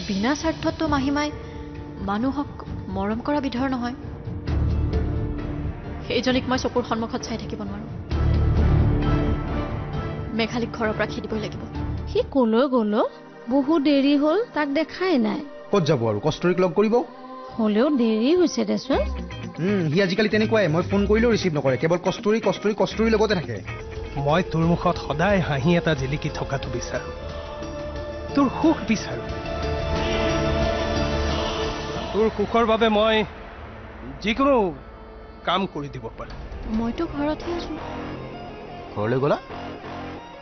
বিনা স্বাৰ্থততো মাহীমাই মানুহক মৰম কৰা বিধৰ নহয়। সেইজনীক মই চকুৰ সন্মুখত চাই থাকিব নোৱাৰো। মেঘালীক ঘৰৰ পৰা খেদিবই লাগিব। সি কলৈ গ'ল? বহুত দেৰি হ'ল, তাক দেখাই নাই। ক'ত যাব আৰু, কস্তুৰীক লগ কৰিব। হ'লেও দেৰি হৈছে দেচোন। সি আজিকালি তেনেকুৱাই, মই ফোন কৰিলেও ৰিচিভ নকৰে, কেৱল কস্তুৰী কস্তুৰী কস্তুৰীৰ লগতে থাকে। মই তোৰ মুখত সদায় হাঁহি এটা জিলিকি থকাটো বিচাৰো, তোৰ সুখ বিচাৰো। তোৰ সুখৰ বাবে মই যিকোনো কাম কৰি দিব পাৰো। মইতো ঘৰতহে আছো। ঘৰলৈ গ'লা?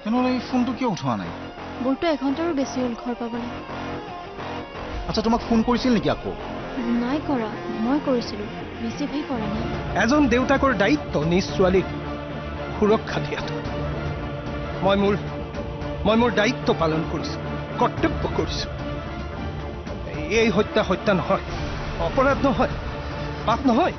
তেনেহ'লে এই ফোনটো কিয় উঠোৱা নাই? মোৰতো এঘণ্টাৰো বেছি হ'ল ঘৰ পাবলৈ। আচ্ছা, তোমাক ফোন কৰিছিল নেকি আকৌ? নাই কৰা, মই কৰিছিলোঁ, ৰিচিভেই কৰা নাই। এজন দেউতাকৰ দায়িত্ব নিজ ছোৱালীক সুৰক্ষা দিয়াটো। মই মোৰ দায়িত্ব পালন কৰিছোঁ, কৰ্তব্য কৰিছোঁ। এই হত্যা হত্যা নহয়, অপৰাধ নহয়, পাপ নহয়।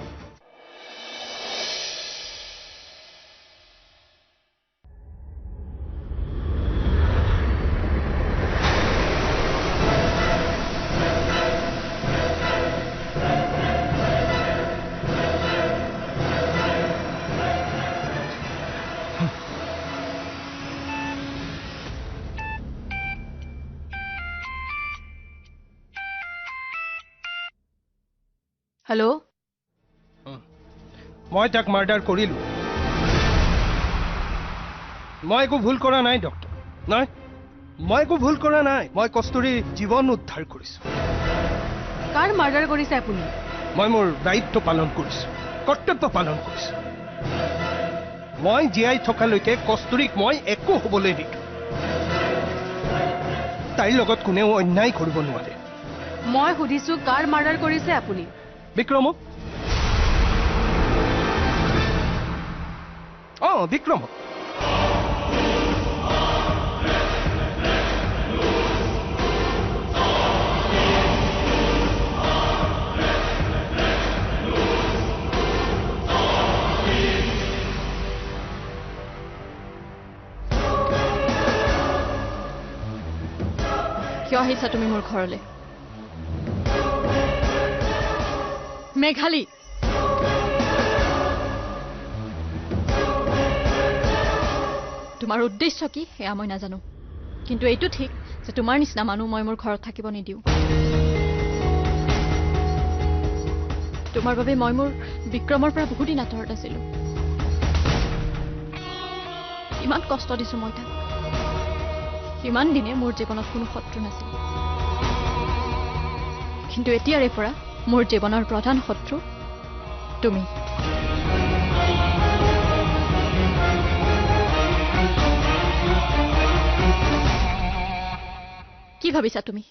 হেল্ল', মই তাক মাৰ্ডাৰ কৰিলোঁ। মই একো ভুল কৰা নাই ডক্টৰ। নাই, মই একো ভুল কৰা নাই। মই কস্তুৰীৰ জীৱন উদ্ধাৰ কৰিছোঁ। কাৰ মাৰ্ডাৰ কৰিছে আপুনি? মই মোৰ দায়িত্ব পালন কৰিছোঁ, কৰ্তব্য পালন কৰিছোঁ। মই জীয়াই থকালৈকে কস্তুৰীক মই একো হ'বলৈ নিদিওঁ। তাইৰ লগত কোনেও অন্যায় কৰিব নোৱাৰে। মই সুধিছোঁ কাৰ মাৰ্ডাৰ কৰিছে আপুনি? বিক্ৰমক। অ, বিক্ৰমক। কিয় আহিছা তুমি মোৰ ঘৰলৈ? মেঘালী, তোমাৰ উদ্দেশ্য কি সেয়া মই নাজানো, কিন্তু এইটো ঠিক যে তোমাৰ নিচিনা মানুহ মই মোৰ ঘৰত থাকিব নিদিওঁ। তোমাৰ বাবে মই মোৰ বিক্ৰমৰ পৰা বহুদিন আঁতৰত আছিলো। ইমান কষ্ট দিছো মই তাক। ইমান দিনে মোৰ জীৱনত কোনো শত্ৰু নাছিল, কিন্তু এতিয়াৰে পৰা মোৰ জীৱনৰ প্ৰধান শত্ৰু তুমি। কি ভাবিছা তুমি?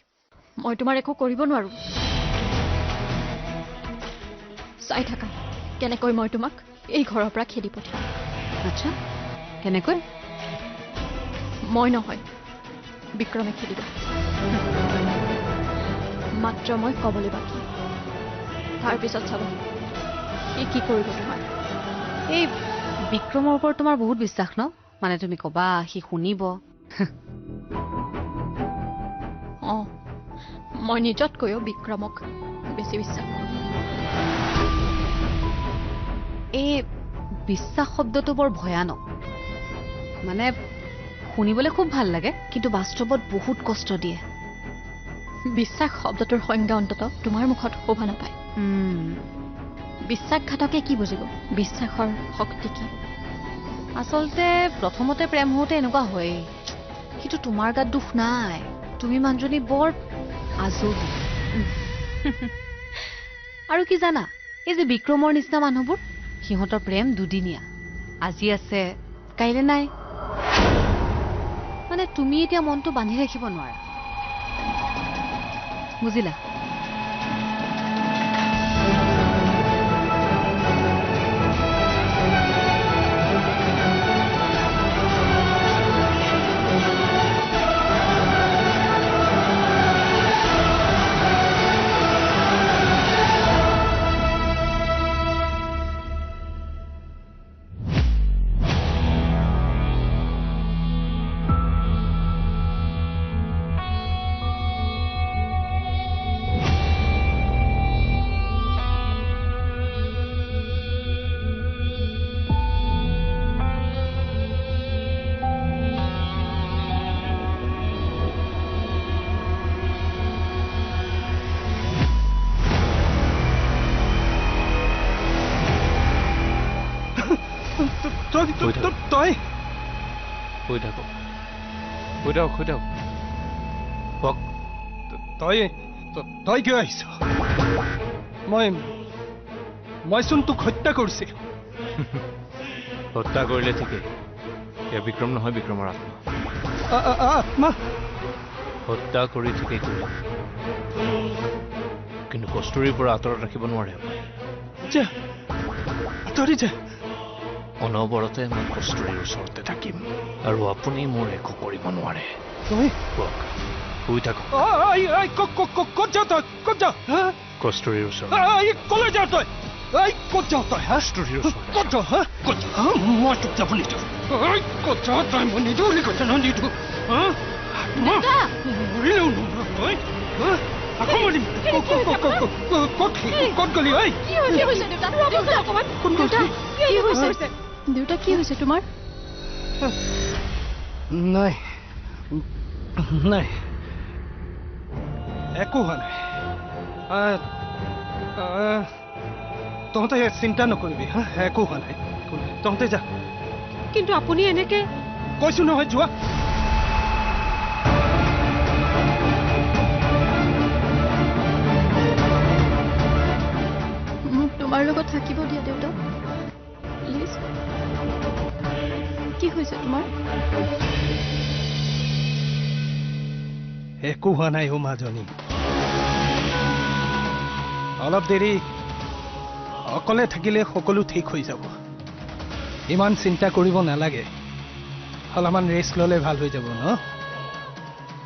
মই তোমাৰ একো কৰিব নোৱাৰো। চাই থাকা কেনেকৈ মই তোমাক এই ঘৰৰ পৰা খেদি পঠিয়াম। আচ্ছা, কেনেকৈ? মই নহয়, বিক্ৰমে খেদিব। মাত্ৰ মই ক'বলৈ বাকী, তাৰপিছত চাব সি কি কৰিব তোমাৰ। এই বিক্ৰমৰ ওপৰত তোমাৰ বহুত বিশ্বাস ন? মানে তুমি ক'বা সি শুনিব? অঁ, মই নিজতকৈও বিক্ৰমক বেছি বিশ্বাস কৰোঁ। এই বিশ্বাস শব্দটো বৰ ভয়ানক। মানে শুনিবলৈ খুব ভাল লাগে, কিন্তু বাস্তৱত বহুত কষ্ট দিয়ে। বিশ্বাস শব্দটোৰ সংজ্ঞা অন্ততঃ তোমাৰ মুখত শোভা নাপায়। বিশ্বাসঘাতকে কি বুজিব বিশ্বাসৰ শক্তি কি? আচলতে প্ৰথমতে প্ৰেম হওঁতে এনেকুৱা হয়েই, কিন্তু তোমাৰ গাত দুখ নাই। তুমি মানুহজনী বৰ আজৰি। আৰু কি জানা, এই যে বিক্ৰমৰ নিচিনা মানুহবোৰ, সিহঁতৰ প্ৰেম দুদিনীয়া, আজি আছে কাইলৈ নাই। মানে তুমি এতিয়া মনটো বান্ধি ৰাখিব নোৱাৰা, বুজিলা? তই শুই থাকক, শুই থাকক, শুই থাকক। কওক। তই তই কিয় আহিছ? মই মইচোন তোক হত্যা কৰিছিলো। হত্যা কৰিলে ঠিকেই, এয়া বিক্ৰম নহয়, বিক্ৰমৰ আত্মা। আত্মা? হত্যা কৰি ঠিকেই কৰিলে, কিন্তু কস্তুৰীৰ পৰা আঁতৰত ৰাখিব নোৱাৰে আপুনি। যা, আঁতৰি যা। অনবৰতে মই কস্তুৰীৰ ওচৰতে থাকিম আৰু আপুনি মোৰ একো কৰিব নোৱাৰে। কওক, শুই থাকক। ক'ত যাওঁ তই? ক'ত যাওঁ? কস্তুৰীৰ ওচৰত। ক'লৈ যাওঁ তই? ক'ত যাওঁ তই? কস্তুৰীৰ ওচৰত। ক'ত যাওঁ? হা, ক'ত যাওঁ? মই তোক যাব নিদিওঁ। ক'ত যাওঁ তই? মই নিদিওঁ বুলি কৈছো নহয়, নিদিওঁ। মৰিলেও নমৰ তই। আকৌ মৰিম। ক'ত ক'ত গ'লি? ঐ, দেউতা, কি হৈছে তোমাৰ? নাই নাই, একো হোৱা নাই। তহঁতে চিন্তা নকৰিবি, হা, একো হোৱা নাই। তহঁতে যা। কিন্তু আপুনি এনেকে কৈছো নহয়, যোৱা। মোক তোমাৰ লগত থাকিব দিয়া দেউতা, প্লিজ। কি হৈছে তোমাৰ? একো হোৱা নাই অ' মাজনী, অলপ দেৰি অকলে থাকিলে সকলো ঠিক হৈ যাব। ইমান চিন্তা কৰিব নালাগে, অলপমান ৰেষ্ট ল'লে ভাল হৈ যাব ন?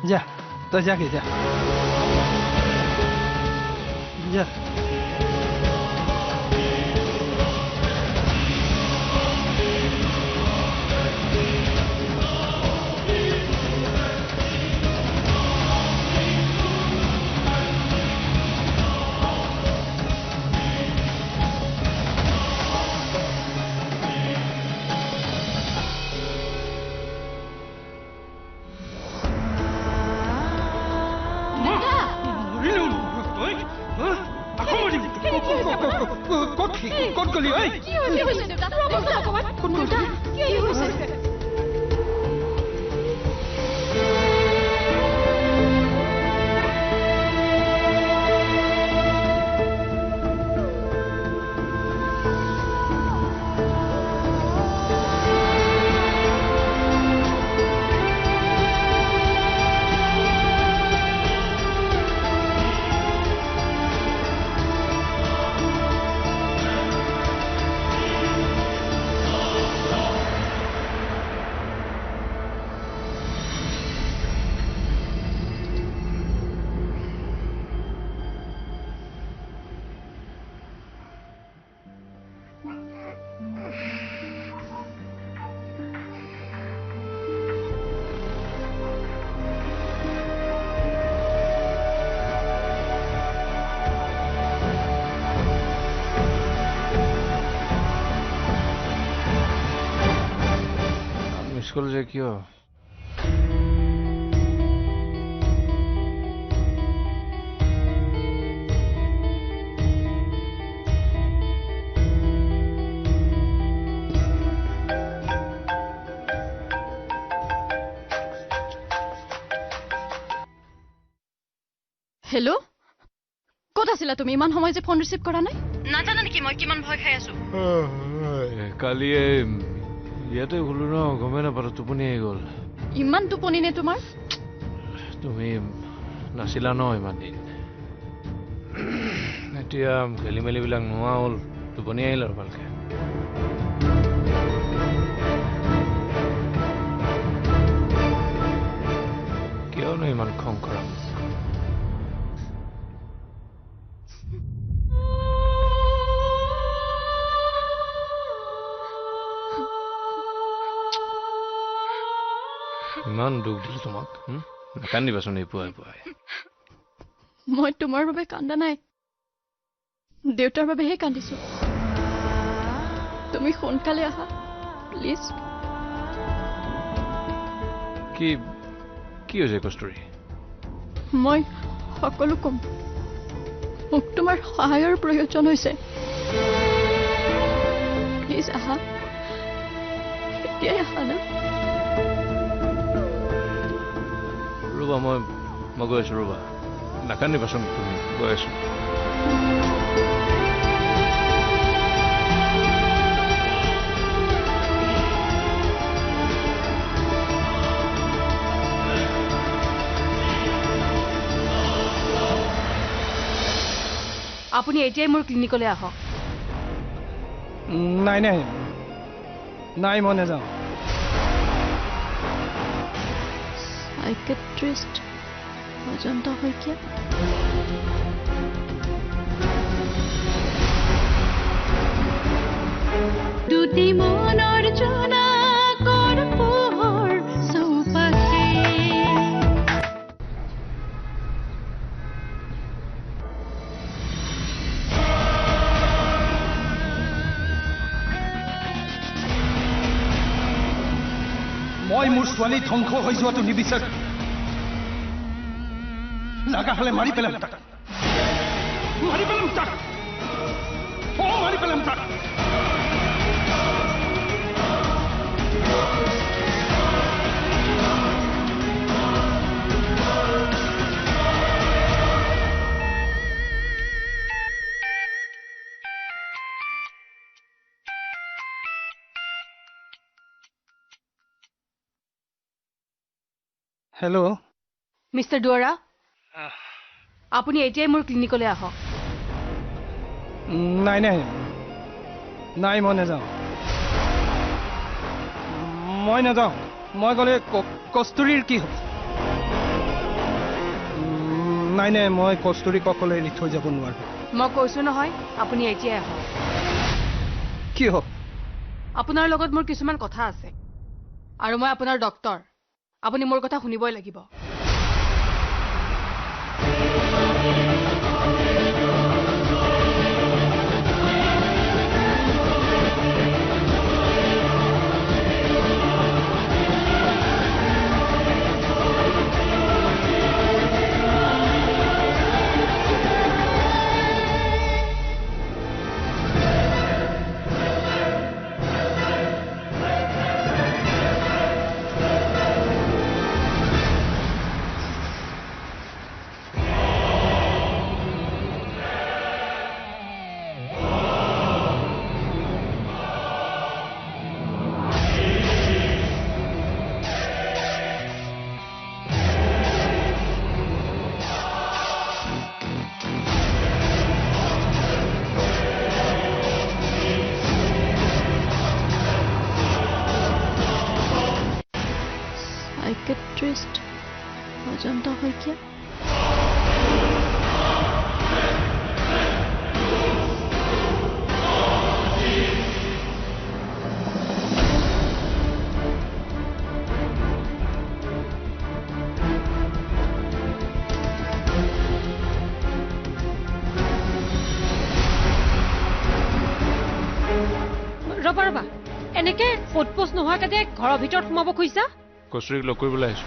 যা তই, যাগে, যা যা। ক'ত গ'লি? ঐ, কি হৈছে? মিছ কল যে কিয়? হেল্ল', ক'ত আছিলা তুমি? ইমান সময় যে ফোন ৰিচিভ কৰা নাই? নাজানা নেকি মই কিমান ভয় খাই আছো? কালি ইয়াতে গ'লো ন, গমেই নাপালো, টোপনি আহি গ'ল। ইমান টোপনি নে তোমাৰ? তুমি নাছিলা ন ইমান দিন, এতিয়া খেলি মেলিবিলাক নোহোৱা হ'ল, টোপনি আহিল আৰু ভালকে। কিয়নো ইমান খং কৰা? ইমান দুখ দিলো তোমাক, নাকান্দিবাচোন এই পুৱাই পুৱাই। মই তোমাৰ বাবে কান্দা নাই, দেউতাৰ বাবেহে কান্দিছো। তুমি সোনকালে আহা প্লিজ। কি কি হৈছে কস্তুৰী? মই সকলো কম, মোক তোমাৰ সহায়ৰ প্ৰয়োজন হৈছে। প্লিজ আহা। এতিয়াই আহা না। ৰ'বা, মই গৈ আছোঁ, ৰ'বা, নাকান্দিবাচোন তুমি, গৈ আছোঁ। আপুনি এতিয়াই মোৰ ক্লিনিকলৈ আহক। নাই নাই নাই, মই নাযাওঁ। চাইকেট্ৰিষ্ট অজন্তা শইকীয়া। দুটি মনৰ জোনাকৰ পোহৰ চৌপাশে। মই মোৰ ছোৱালী ধ্বংস হৈ যোৱাটো নিবিচাৰো। লাগা হলে মাৰি পেলাম তাক, মাৰি পেলাম তাক, অ মাৰি পেলাম তাক। হেল্ল' মিষ্টাৰ দুৱৰা, আপুনি এতিয়াই মোৰ ক্লিনিকলৈ আহক। নাই নাই নাই, মই নাযাওঁ, মই নাযাওঁ। মই গ'লে কস্তুৰীৰ কি হ'ব? নাই নাই, মই কস্তুৰীক অকলে এৰি থৈ যাব নোৱাৰোঁ। মই কৈছোঁ নহয়, আপুনি এতিয়াই আহক। কিয়? আপোনাৰ লগত মোৰ কিছুমান কথা আছে, আৰু মই আপোনাৰ ডক্তৰ, আপুনি মোৰ কথা শুনিবই লাগিব। চাইকেট্ৰিষ্ট অজন্তা শইকীয়া। ৰবা ৰবা, এনেকে সোধ পোছ নোহোৱাকে যে ঘৰৰ ভিতৰত সোমাব খুজিছা? কস্তুৰীক লগ কৰিবলৈ আহিছো।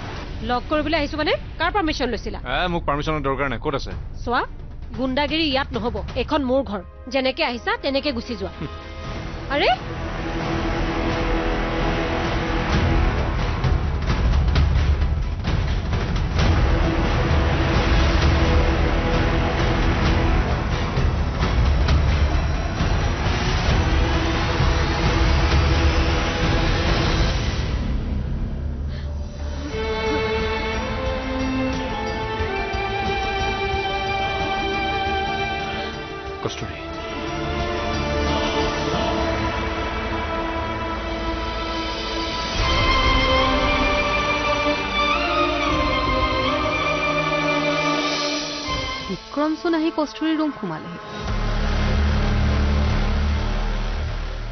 লগ কৰিবলৈ আহিছো মানে কাৰ পাৰ্মিশ্যন লৈছিলা? মোক পাৰ্মিশ্যনৰ দৰকাৰ নাই। ক'ত আছে? চোৱা, গুণ্ডাগিৰি ইয়াত নহ'ব, এইখন মোৰ ঘৰ। যেনেকে আহিছা তেনেকে গুচি যোৱা। আৰে কস্তুৰী, বিক্ৰমচোন আহি কস্তুৰীৰ ৰুম সোমালেহি।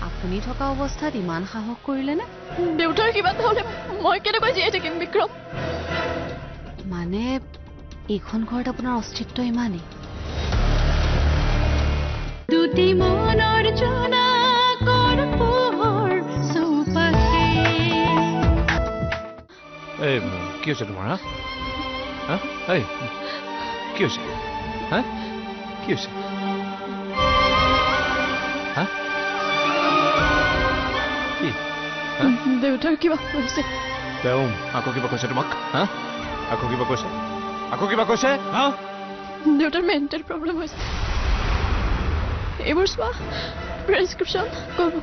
আপুনি থকা অৱস্থাত ইমান সাহস কৰিলেনে? দেউতাৰ কিবা এটা হ'লে মই কেনেকৈ জীয়াই থাকিম বিক্ৰম? মানে এইখন ঘৰত আপোনাৰ অস্তিত্ব ইমানেই? দুটি মনৰ জোনাকৰ পোহৰ চৌপাশে। এই কি হৈছে তোমাৰ? হা হা, এই কি হৈছে? হা কি হৈছে? হা কি? দেউতাৰ কিবা হৈছে। তেওঁ আকৌ কিবা কৈছে তোমাক? হা, আকৌ কিবা কৈছে? আকৌ কিবা কৈছে? হা, দেউতাৰ মেণ্টেল প্ৰব্লেম হৈছে। এইবোৰ চোৱা, প্ৰেছক্ৰিপশ্যন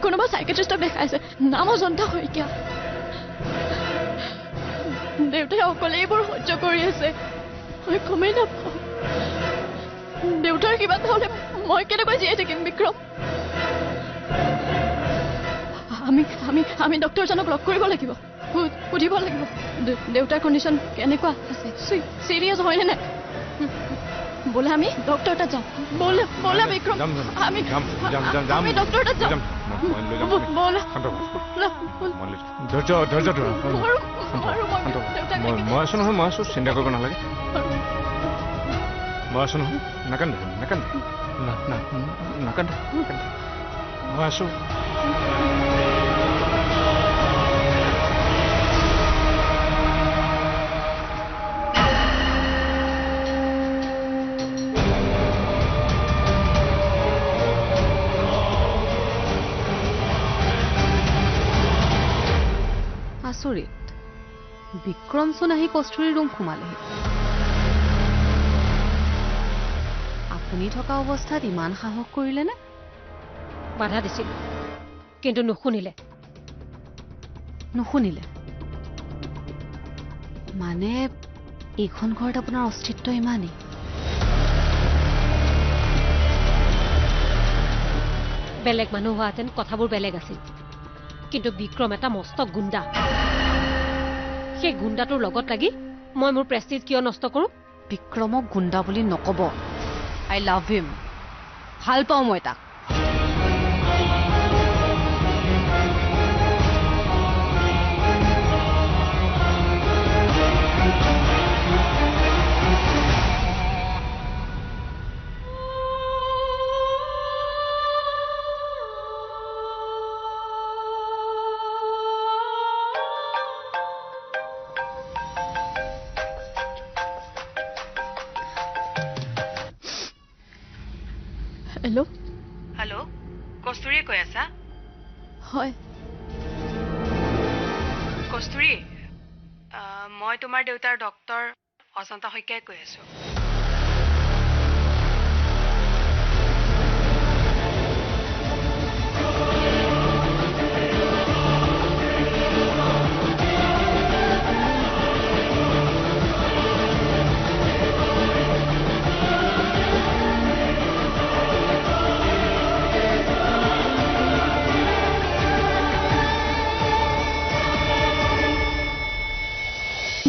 কোনোবা চাইকেট্ৰিষ্টক দেখাইছে, নাম অজন্তা শইকীয়া। দেউতাই অকলে এইবোৰ সহ্য কৰি আছে, মই গমেই নাপাওঁ। দেউতাৰ কিবা এটা হ'লে মই কেনেকৈ জীয়াই থাকিম বিক্ৰম? আমি আমি আমি ডক্টৰজনক লগ কৰিব লাগিব, সুধিব লাগিব দেউতাৰ কণ্ডিশ্যন কেনেকুৱা আছে, চিৰিয়াছ হয়নে নাই। বোলে আমি ডক্টৰ তাত যাওঁ। বোলে বোলে বিক্ৰম, আমি আমি ডক্টৰ তাত যাওঁ। বোলে ধৈৰ্য ধৈৰ্য ধৰা, মই আছো নহয়, মই আছো, চিন্তা কৰিব নালাগে, মই আছো নহয়। নাকান্দে নাকান্দে, না না নাকান্দে, মই আছো। আচৰিত, বিক্ৰমচোন আহি কস্তুৰীৰ ৰুম সোমালেহি। আপুনি থকা অৱস্থাত ইমান সাহস কৰিলেনে? বাধা দিছিল কিন্তু নুশুনিলে। নুশুনিলে মানে এইখন ঘৰত আপোনাৰ অস্তিত্ব ইমানেই? বেলেগ মানুহ হোৱাহেঁতেন কথাবোৰ বেলেগ আছিল, কিন্তু বিক্ৰম এটা মস্ত গুণ্ডা। সেই গুণ্ডাটোৰ লগত লাগি মই মোৰ প্ৰেষ্টিজ কিয় নষ্ট কৰোঁ? বিক্ৰমক গুণ্ডা বুলি নক'ব, আই লাভ হিম, ভাল পাওঁ মই তাক। হেল্ল' হেল্ল', কস্তুৰীয়ে কৈ আছা? হয়। কস্তুৰী, মই তোমাৰ দেউতাৰ ডক্টৰ অজন্তা শইকীয়াই কৈ আছো।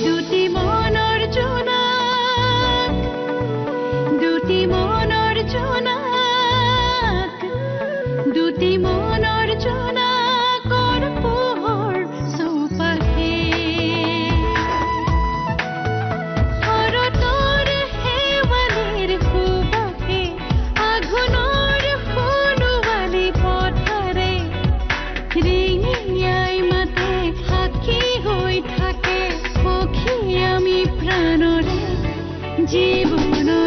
দুটি মনৰ জোনাক, দুটি মনৰ জোনাক, দুটি মনৰ জোনাকৰ পোহৰ চৌপাশে, শৰতৰ শেৱালিৰ সুবাসে, আঘোণৰ সোণোৱালী পথাৰে, ৰিঙিয়াই মাতে সাক্ষী হৈ থাকে সখী আমি প্ৰাণৰে জীৱনৰে।